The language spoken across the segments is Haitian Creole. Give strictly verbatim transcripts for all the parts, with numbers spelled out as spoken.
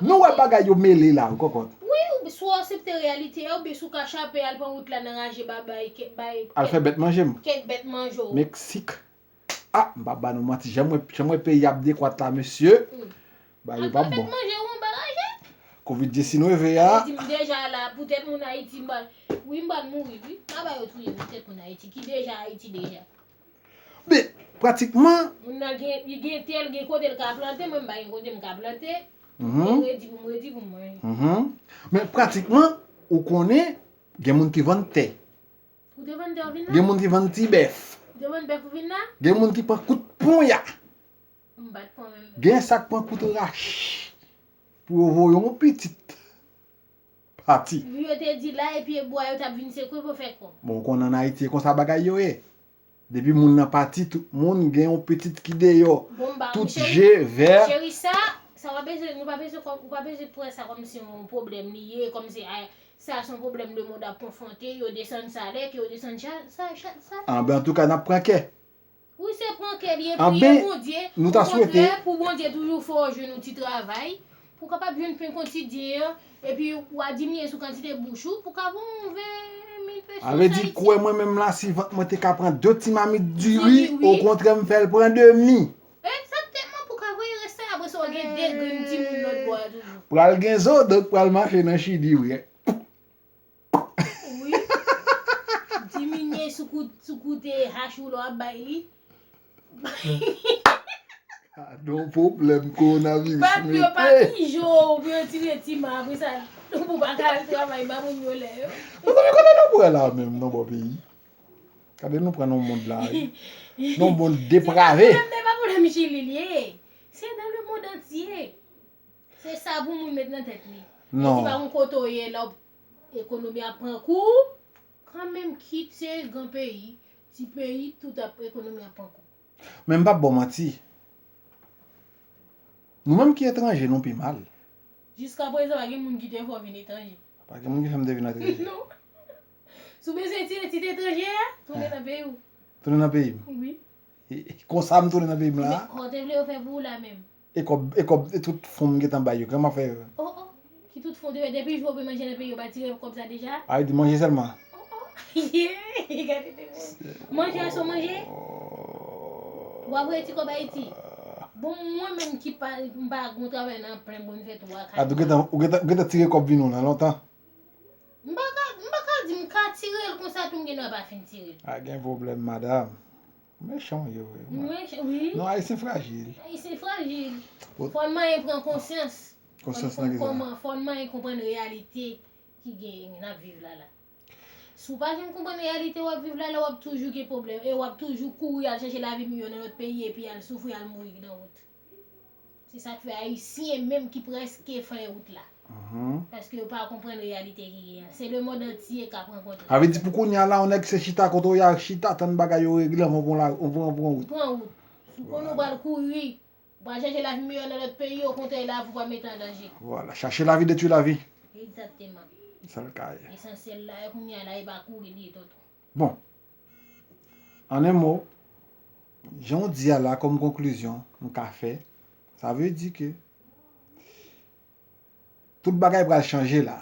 Nou wè bagay yo mele la, ou konprann? Wi, ou, swa w aksepte reyalite a, oubyen si w ka chape al pran wout la nan raje ba bay, kèk bay, al fè bèt manje m. Kèk bèt manje w. Meksik. Ah, m p ap ba nou manti. Jan m wè, jan m wè peyi ap dekwat la, mesye. Bagay yo p ap bon. Al fè bèt manje w anba raje. Covid diznèf a. Yo di m deja la, poutèt moun Ayiti, m pral, wi, m pral mouri, wi. M ap ba yo touye poutèt moun Ayiti, ki deja Ayiti deja. Men, pratikman. Moun nan gen, li gen tè, l gen kote l ka plante, mwen m pa gen kote m ka plante. Mhm. Mwen redi pou m redi pou mwen. Mhm. Men pratikman, ou konnen, gen moun ki vann tè. Ou te vann tè ou vin la? Gen moun ki vann ti bèf. Ou te vann bèf ou vin la? Gen moun ki pran kout ponya. M pa t pran menm. Gen sa k pran kout rach. Pou yo voye yon pitit. Pati. Wi, yo te di la, epi e bwa yo t ap vin sekwe pou fè kòb. Bon, ou konnen ann Ayiti, e konsa bagay yo ye. Depi moun nan pati, tout moun gen yon pitit ki deyò. Bon, m ba, tout je vè. Cheri, sa, sa w pa bezwen, nou pa bezwen kòm, ou pa bezwen pran sa kòmsi yon pwoblèm li ye, kòmsi, ay, sa se yon pwoblèm lemonn ap konfwonte, yo desann salè, ke yo desann cha-, sa, cha-, sa. Anben, antouka, n ap pran kè. Wi, se pran kè li ye, priye Bondye. Anben, nou ta swete. Okontrè, pou Bondye toujou fè w jwenn yon ti travay, pou w kapab jwenn pen kotidyen an, epi w a diminye sou kantite bouch ou, pou w ka voye yon ven mil pesos Ayiti. Sa vle di, kwè mwen menm la, si vant mwen te ka pran de ti mamit diri, okontrè, m fè l pran demi. Egzakteman, pou w ka voye rès la, apre sa, w gen de grenn timoun lòt bò a toujou. Pral gen zo, donk pral mache nan chidi, wi. Wi. Diminye sou kout, sou koute hach ou lè w ap bay li. Gadon pwoblèm kowonaviris mete. Bat pou yo pa pijo, pou yo tire ti ma, apre sa, pou pa ka al travay, ba moun yo lè yo. Mezanmi, kote nou pran la menm, nan bò peyi? Gade nou pran nan mond la, wi. Nan mond deprave. Se pa pwoblèm, se pa pwoblèm Chili li ye. Se dans le monde entier. Se sa pou moun met nan tèt li. Non. E se pa yon kote w ye la, ekonomi ap pran kou, kanmenm kit se gran peyi, ti peyi, tout ap, ekonomi ap pran kou. Men m p ap ba w manti. Nou menm ki etranje, nou pi mal. Jiskaprezan, pa gen moun ki te fè w vin etranje. Pa gen moun ki fè m te vin etranje. Non. Si w bezwen tire tit etranje a, tounen nan peyi w. Tounen nan peyi m? Wi. E, e, konsa m tounen nan peyi m la. Men kòman w te vle yo fè pou ou la menm? E kòb, e kòb, e tout fon m gentan bay yo. Kòman m ap fè yo? Oh, oh. Ki tout fon w te fè? Depi jou w ap manje nan peyi yo, pa tire kòb sa deja? A, yo di manje sèlman. Oh, oh. Gade de moun. Manje a se w manje? W ap voye ti kòb Ayiti? Bon, mwen menm ki pa, m pa gon travay nan plen bon fè twa, kat mwa. A, ou gentan, ou gentan, ou gentan tire kòb vin ou nan lontan? M pa ka, m pa ka di m ka tire l konsa tou m gen dwa pa fin tire l. A, gen pwoblèm, madanm. Mechan w ye vre, mwen. Mechan, wi. Non, Ayisyen frajil. Ayisyen frajil. Fò n manyen pran konsyans. Konsyans nan ki sa? Fò n manyen konprann reyalite ki gen, n ap viv la la. Si w pa janm konprann reyalite w ap viv la la, w ap toujou gen pwoblèm. E w ap toujou kouri al chèche lavi miyò nan lòt peyi epi al soufri, al mouri nan wout. Se sa k fè Ayisyen menm ki prèske fè wout la. Mhm. Paske yo pa konprann reyalite ki gen an. Se lemonn antye k ap rankontre. Sa vle di pou kounye a la, yon nèg se chita kote w ye a, chita tann bagay yo regle anvan w pran la, anvan w pran wout. Pran wout. Si w konnen w pral kouri, w pral chèche lavi miyò nan lòt peyi, okontrè, lavi w pral mete an danje. Vwala, chache lavi detwi lavi. Egzakteman. Se sa l ka ye. Esansyèl la, kounye a la, e pa kouri li ye, tonton. Bon, an en mo, jan w di a la kòm konklizyon m ka fè, sa vle di ke tout bagay pral chanje la.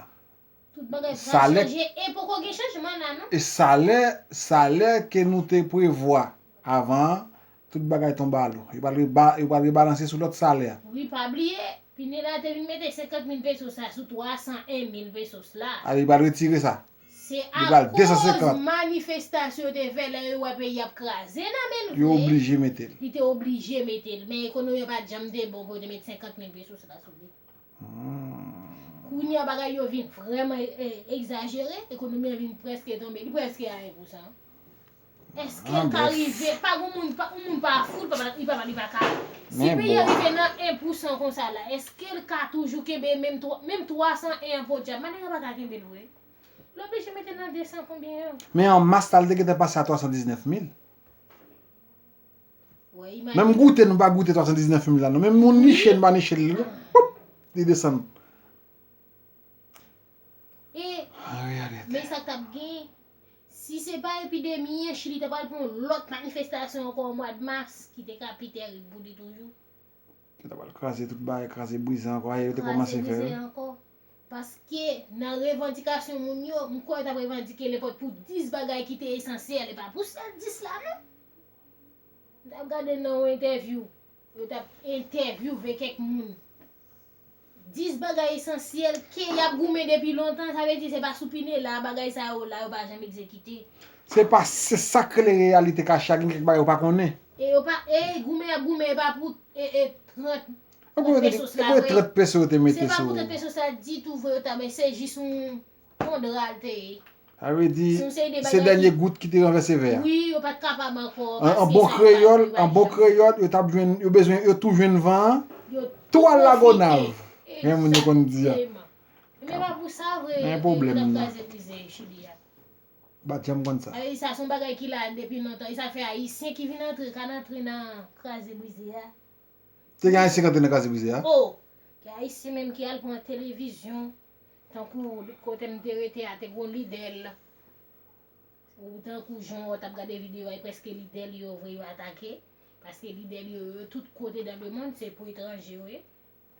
Tout bagay pral chanje e poko gen chanjman la, non? E salè, salè ke nou te prevwa avan an, tout bagay tonbe alo. Yo pral reba-, yo pral rebalanse sou lòt salè. Wi, pa bliye, Pineda te vin mete senkant mil pesos la sou twa san en mil pesos la. Ale, yo pral retire sa. Se akoz manifestasyon yo te fè lè yo wè peyi ap kraze nan men l vre. Yo oblije mete l. Li te oblije mete l. Men ekonomi an pa t janm te bon pou yo te met senkant mil pesos la sou li. Hmm. Kounye a bagay yo vin vrèman, e, egzajere, ekonomi an vin prèske tonbe, li prèske a en pousan. Èske l ka rive, pa gon moun, pa, yon moun pa fou, li pa, li pa, li pa ka. Si peyi a rive nan en pousan konsa la, èske l ka toujou kenbe menm twa, menm twa san en an podyab? Malere pa ka kenbe l vre. L oblije mete nan de san konbyen an. Men an mas la, l te gentan pase a twa san diznèf mil. Menm goute, nou pa goute twa san diznèf mil la, non. Menm nou niche, nou pa niche l, non. Poup! Li desann. E, men sa k t ap gen, si se pa epidemi an, Chili ta pral pran yon lòt manifestasyon ankò an mwa mas, ki te ka pi tèrib pou li toujou. Yo ta pral kraze tout bagay, kraze brize ankò. Aye, yo te kòmanse fè l. Paske nan revandikasyon moun yo, m kwè yo t ap revandike nenpòt pou dis bagay ki te esansyèl, e pa pou sèl dis la non. M t ap gade nan yon entèvyou, yo t ap entèvyouve kèk moun. Dis bagay esansyèl ke y ap goumen depi lontan, sa vle di se pa sou pine la bagay sa yo la yo pa janm egzekite. Se pa, se sa k rele reyalite kache a, gen kèk bagay ou pa konnen. E yo pa, e goumen y ap goumen e pa pou e, e trant, trant pesos la vre. Se pa pou trant pesos la ditou vre yo ta, men se jis yon, yon dra l te ye. Sa vle di, se dènye gout ki te ranvèse vè a. Wi, yo pa t kapab ankò. An bon kreyòl, an bon kreyòl, yo t ap jwenn, yo bezwen, yo tou jwenn van an, tou al Lagonav. Gen moun yo konn di a. Men pa pou sa vre yo t ap kraze brize Chili a. Bat janm konn sa. Sa vle di sa se yon bagay ki la depi lontan. E sa fè Ayisyen ki vin antre, ka antre nan kraze brize a. Te gen Ayisyen k antre nan kraze brize a? O! Gen Ayisyen menm ki al pran televizyon, tankou kote m te rete a, te gen yon lidè l. Ou tankou jan w t ap gade videyo a, e prèske lidè l yo vre yo atake. Paske lidè l yo, yo tout kote dans le monde, se pou etranje yo ye.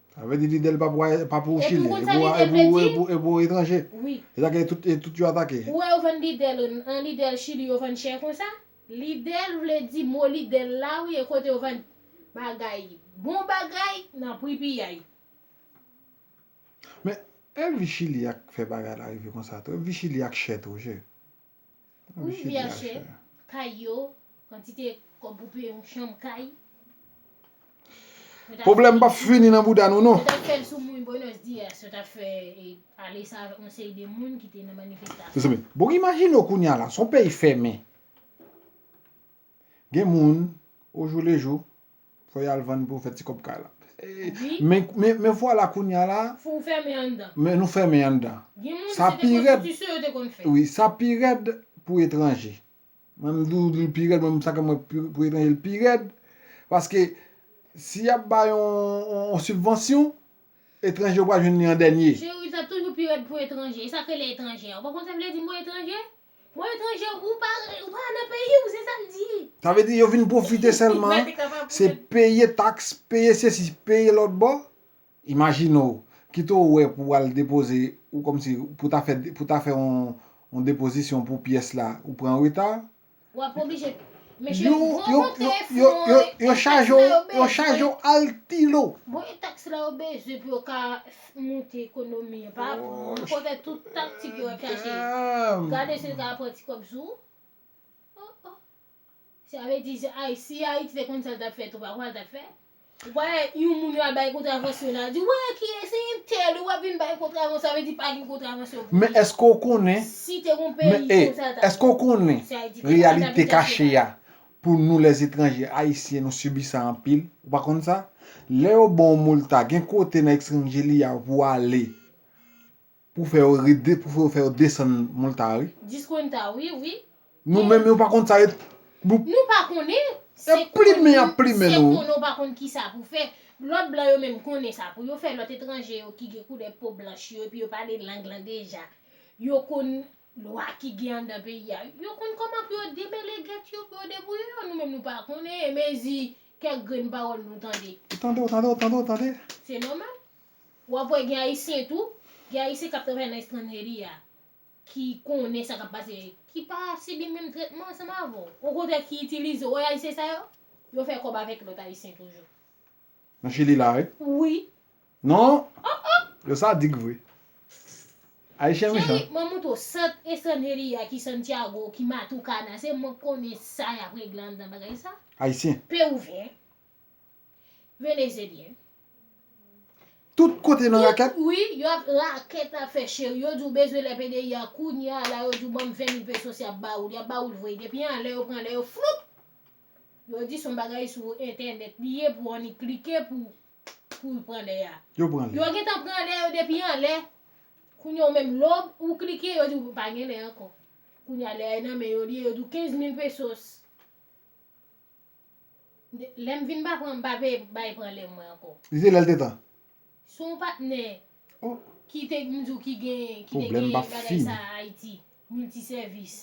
Sa vle di lidè l pa pou, pa pou Chili, e pou, e pou, e pou, e pou etranje. Wi. E sa ke tout, e tout yo atake. Ou wè yo vann lidè l, an lidè l Chili yo vann chè konsa? Lidè l vle di mo lidè l la wi, e kote yo vann bagay, bon bagay, nan pri piyay. Men, e vi Chili a k fè bagay la rive konsa tou, e vi Chili a k chè tou, che. Wi, vi a chè. Kay yo, kantite kòb pou peye yon chanm kay. Pwoblèm p ap fini nan bouda nou non. Yo t ap fè l sou moun Buenos Dias, yo t ap fè e, ale sa avèk yon seri de moun ki te nan manifestasyon. Mezanmi, bon imajine w kounye a la, se yon peyi fèmen. Gen moun, ojoulejou, fò y al vann pou yo fè ti kòb kay la. Men, men, men vwala kounye a la. Fò w fèmen anndan. Men nou fèmen anndan. Gen moun se te pwostitisyon yo te konn fè. Wi, sa pi rèd pou etranje. Mwen m di w li pi rèd, mwen sa ke mwen pou etranje li pi rèd. Paske si y ap ba yon, yon, yon sibvansyon, etranje yo pral jwenn li an dènye. Cheri, sa toujou pi rèd pou etranje. E sa k rele etranje a? Ou pa konn sa vle di mo etranje? Mwen etranje, ou pa, ou pa nan peyi w, se sa l di. Sa vle di yo vin pwofite sèlman, se peye taks, peye sesi, peye lòt bò. Imajine w, kite w wè pou w al depoze, ou kòmsi, pou ta fè, pou ta fè yon, yon depozisyon pou pyès la, ou pran reta. W ap oblije. Mesye, gwo kote fon e taks la yo bezwen. Yo chaje w altilo. Bon, e taks la yo bezwen pou yo ka moute ekonomi an. Pa, kote tout taktik yo ap chache. Gade si l ka pran ti kòb sou ou. Oh, oh. Sa vle di, ay, si Ayiti te konn sa l t ap fè tou, pa konn sa l t ap fè. Ou pa wè yon moun yo al bay kontravansyon la, di, wè, kiyès se entèl, ou ap vin bay kontravansyon, sa vle di pa gen kontravansyon pou li. Men èske w konnen, si te gon peyi konsa ta. Èske w konnen reyalite kache a? Pou nou lèzetranje, Ayisyen, nou sibi sa anpil. Ou pa konn sa? Lè yo ba w multa, gen kote nan estranje li a pou w ale. Pou fè yo rede, pou fè yo fè yo desann multa a wi. Diskonta wi, wi. Nou menm yo pa konn sa yo. Nou pa konnen. Se plimen y ap plimen nou. Se konnen w pa konn kisa pou fè. Lòt blan yo menm konnen sa pou yo fè. Lòt etranje yo ki gen koulè po blanch yo, epi yo pale lang lan deja. Yo konn lwa ki gen anndan peyi a. Yo konn kòman pou yo demele gèt yo, pou yo debouye yo. Nou menm nou pa konnen. E mezi kèk grenn pawòl nou tande. Ou tande, ou tande, ou tande, ou tande. Se nòmal. W ap wè gen Ayisyen tou, gen Ayisyen k ap travay nan estranjeri a, ki konnen sa k ap pase, ki pa sibi menm tretman ansanm avè w. Okontrè, ki itilize w. Wè Ayisyen sa yo, yo fè kòb avèk lòt Ayisyen toujou. Nan Chili la, wi? Wi. Non? Oh, oh! Yo sadik vre. Ayisyen mechan. Cheri, mwen montre w sant estranjeri a ki Santiago, ki Matucana, se mwen k konnen sa y ap regle anndan bagay sa. Ayisyen. Pewouvyen. Venezelyen. Tout kote nan rakèt? Wi, y ap rakèt ap fè cheri. Yo di w bezwen lè P D I a kounye a la, yo di w ban m ven mil pesos y ap ba ou l. Y ap ba ou l vre. Depi anlè yo pran lè yo floup. Yo di se yon bagay sou entènèt li ye pou w annik klike pou, pou w pran lè a. Yo pran lè. Yo gentan pran lè yo depi anlè. Kounye a w menm lè w klike, yo di w pa gen lè ankò. Kounye a lè a nan men yo li ye, yo di w kenz mil pesos. Lè m vin pa pran, m pa vle bay pran lè mwen ankò. Li te lè l te tan. Se yon patnè ki te, m di w ki gen, ki te gen bagay sa a Ayiti, miltisèvis.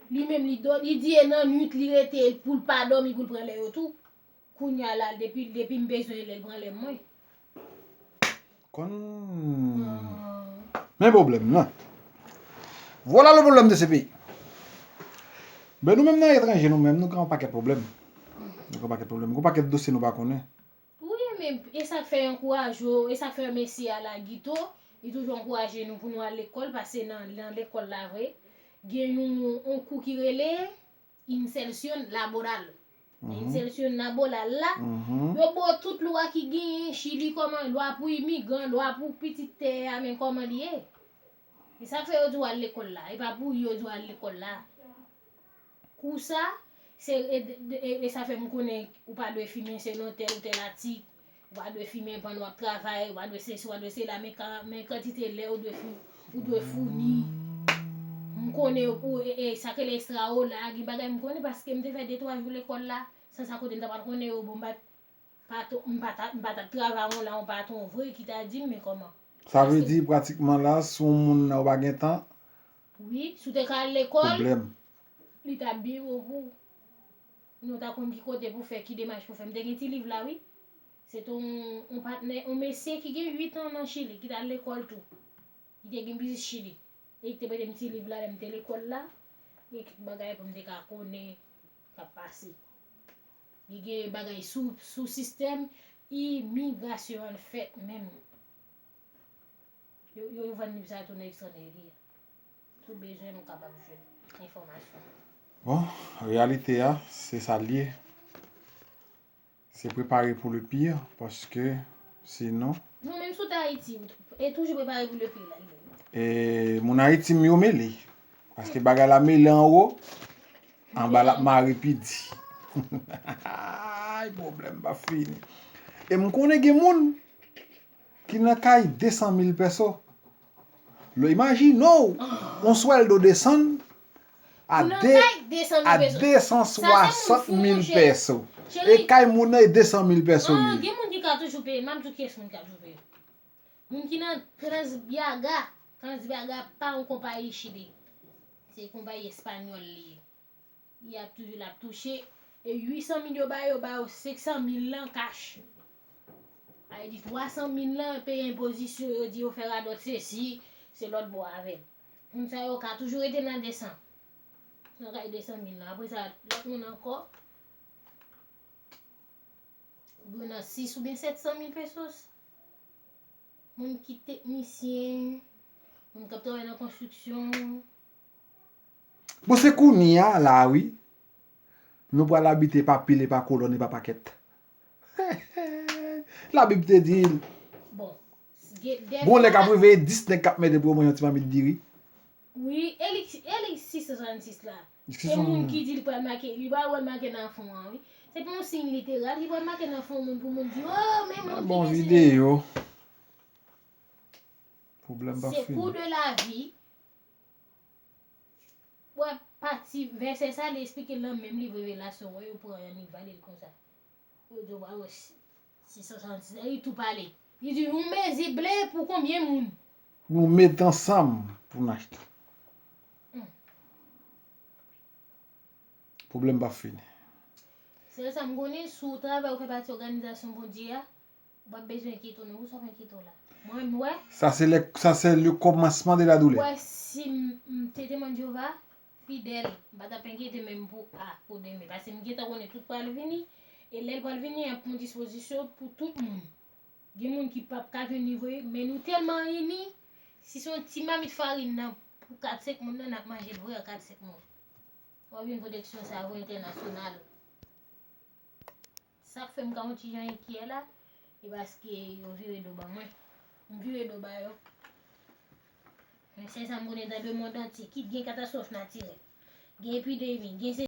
Li menm li dò, li di e nan nwit li rete pou l pa dòmi pou l pran lè yo tou. Kounye a la, depi, depi m bezwen l, l pran lè mwen. Konn. Men pwoblèm nan. Voilà le problème de ce pays. Ben nou menm nan etranje, nou menm, nou gen yon pakèt pwoblèm. Nou gen yon pakèt pwoblèm. Gen yon pakèt dosye nou pa konnen. Wi, men e sa k fè yo ankouraje w, e sa k fè yo mesye a la Guito, li toujou ankouraje nou pou nou al lekòl, paske nan, nan lekòl la vre, gen yon, yon kou ki rele insertion laboral. Insertion laboral la, yo ba w tout lwa ki genyen, Chili kòman, lwa pou imigran, lwa pou pitit tè a, men kòman li ye. E sa k fè yo di w al lekòl la, e pa pou yo di w al lekòl la. Kou sa, se, e, e, e sa fè m konnen ou pa dwe fimen selon tèl ou tèl atik, ou pa dwe fimen pandan w ap travay, ou pa dwe sesi, ou pa dwe sela, men ka, men kantite lè ou dwe fou, ou dwe founi. M konnen ou, e, e, sa k rele extra horaire, gen bagay m konnen paske m te fè de twa jou lekòl la, san sa kote m ta pral konnen yo, bon, m pa, patwon, m pa ta, m pa t ap travay yon la, yon patwon vre ki ta di m, men kòman? Sa vle di pratikman la, si yon moun nan ou pa gen tan, wi, si w te ka al lekòl, pwoblèm. Li t ap byen bon pou ou. Nou ta konn ki kote pou fè, ki demach pou fè. M te gen ti liv la, wi. Se te yon, yon patnè, yon mesye ki gen uit an nan Chili, ki t al lekòl tou. Li te gen biznis Chili. E li te prete m ti liv la lè m te lekòl la. Gen kèk bagay pou m te ka konnen k ap pase. Li gen bagay sou, sou sistèm imigrasyon an fèt menm. Yo, yo, yo vann liv sa tou nan Extraneria. Si w bezwen, nou kapab jwenn enfòmasyon. Bon, reyalite a, se sa l ye. Se prepare pou le pire, paske sinon. Non, menm si w te Ayiti, e toujou prepare pou le pire la, li menm. E moun Ayiti m yo mele. Paske bagay la mele anwo, anba l ap mare pi di. Ay, pwoblèm pa fini. E m konnen gen moun ki nan kay de san mil pèso. Lo, imajine w, yon swèldo desann a de, a de san swasant mil pèso. E kay moun nan e de san mil pèso li ye. Gen moun ki ka toujou peye, m ap di w kiyès moun ki ka toujou peye. Moun ki nan Transbiaga, Transbiaga pa yon konpayi Chili. Se konpayi espanyòl li ye. Y ap toujou, l ap touche. E uit san mil yo ba yo, yo ba yo senk san mil lan kach. Sa vle di twa san mil lan, peye enpozisyon, yo di yo fè radòt sesi, se lòt bò avè l. Moun sa yo ka toujou rete nan de san. Nan kay de san mil lan. Apre sa, lòt moun ankò, yo nan sis oubyen sèt san mil pesos. Moun ki teknisyen, moun k ap travay nan konstriksyon. Bon, se kounye a la, wi. Nou pral abite pa pil e pa kolòn e pa pakèt. Labib te di l. Bon, gon lè k ap rive e dis nèg k ap mande pou yo manje yon ti mamit diri. Wi, e li, e li sis san swasannsis la. Se moun ki di li pral make, li pral wè l make nan fon an, wi. Se pa yon siy literal, li pral make nan fon moun pou moun di, oh, men moun ki bon videyo. Pwoblèm pa fini. Se kou de lavi. W ap pati vèsè sa, li eksplike l nan menm liv Revelasyon, wè yo pran yon liv, vale l konsa. Yo di w pral wè sis san swasannsis, li tou pale. Li di, yon mezi ble pou konbyen moun? Nou met ansanm pou n achte. Hmm. Pwoblèm p ap fini. Sèl sa m konnen, si w travay, ou fè pati òganizasyon Bondye a, ou p ap bezwen keto non, poukisa w pran keto la? Mwen, m wè. Sa se le, sa se le commencement de la douleur. Wè, si m, m te temwen Jewova, fidèl, m pa t ap enkyete menm pou a, pou demen. Paske m gentan konnen tout pral vini. E lè l pral vini, y ap pran dispozisyon pou tout moun. Gen moun ki p ap ka jwenn li vre, men nou tèlman ini, si se yon ti mamit farin nan pou kat senk moun nan, n ap manje l vre an kat senk moun. W ap jwenn pwoteksyon sa yo entènasyonal. Sa k fè m ka yon ti jan enkyè la, e paske yo vire do ban mwen. M vire do ba yo. Men sèl sa m konnen nan lemonn antye, kit gen katastwòf natirèl, gen epidemi, gen se